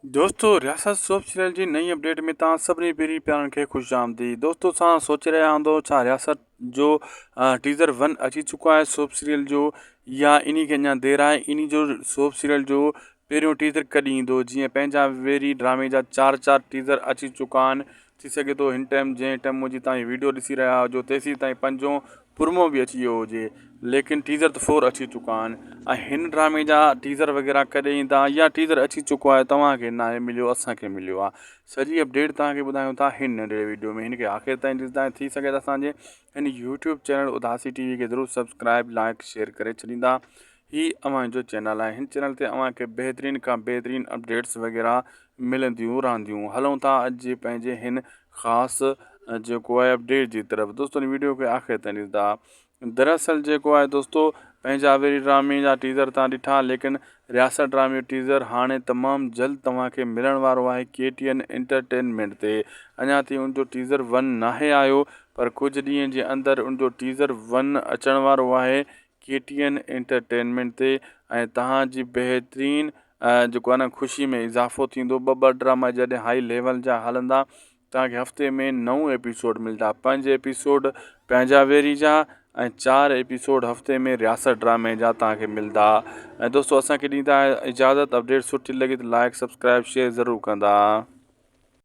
دوستو رياست soap serial جي نئين اپڊيٽ ۾ توهان سڀني پيري پيارن کي خوش آمديد دوستو توهان سوچي رهيا هوندو ڇا رياست جو ٽيزر ون اچي چڪو آهي سوپ سيريل جو يا انهي کي اڃا دير آهي انهي جو سوپ سيريل جو پهريون ٽيزر ڪڏهن ايندو جيئن پنهنجا ويري ڊرامي جا چار چار ٽيزر اچي چڪا آهن ٿي سگهي ٿو هن ٽائيم جنهن ٽائيم منهنجي تائين ويڊيو ڏسي رهيا هجو تيسين تائين پنجون پرومو به اچي ويو هجي ليڪن ٽيزر ته فور اچي چڪا آهن ۽ هن ڊرامي جا ٽيزر وغيره ڪڏهن ايندا يا ٽيزر اچي چڪو آهي توهان کي ناهي مليو اسان کي مليو آهي سڄي اپڊيٽ توهان کي ٻڌايون ٿا هن ننڍڙي ويڊيو ۾ هن کي آخر تائين ڏسندا ٿي سگهي ته اسان جي هن يوٽيوب چينل اداسي ٽي وي کي ضرور سبسڪرائب لائڪ شيئر ڪري ڇڏيندا هي اوهان جو چينل آهي هن چينل تي اوهان کي بهترين کان بهترين اپڊيٽس وغيره ملنديون رهنديون هلون ٿا اڄ جي پنهنجي هن خاص جيڪو آهي اپڊيٽ جي طرف دوستو هن ويڊيو کي آخر تائين ڏسندا دراصل جيڪو آهي دوستو پنهنجا ويري ڊرامي جا ٽيزر تان ڏٺا ليڪن رياست ڊرامي جو ٽيزر هاڻي تمام جلد توهان کي ملڻ وارو آهي ڪي ٽي اين انٽرٽينمينٽ تي اڃا تائين ان جو ٽيزر ون ناهي آيو پر ڪجهه ڏينهن جي اندر ان جو ٽيزر ون اچڻ وارو آهي ڪي ٽي اين انٽرٽينمينٽ تي ۽ توهان جي بهترين جيڪو آهي نه خوشي ۾ اضافو ٿيندو ٻه ٻه ڊراما جڏهن هائي ليول جا هلندا توهان کي هفتي ۾ نو ايپيسوڊ ملندا پنج ايپيسوڊ پنهنجا ويري جا ۽ چار ايپيسوڊ هفتي ۾ رياست ڊرامي جا توهان کي ملندا ۽ دوستو اسان کي ڏيندا اجازت اپڊيٽ سٺي لڳي ته لائڪ سبسڪرائب شيئر ضرور ڪندا.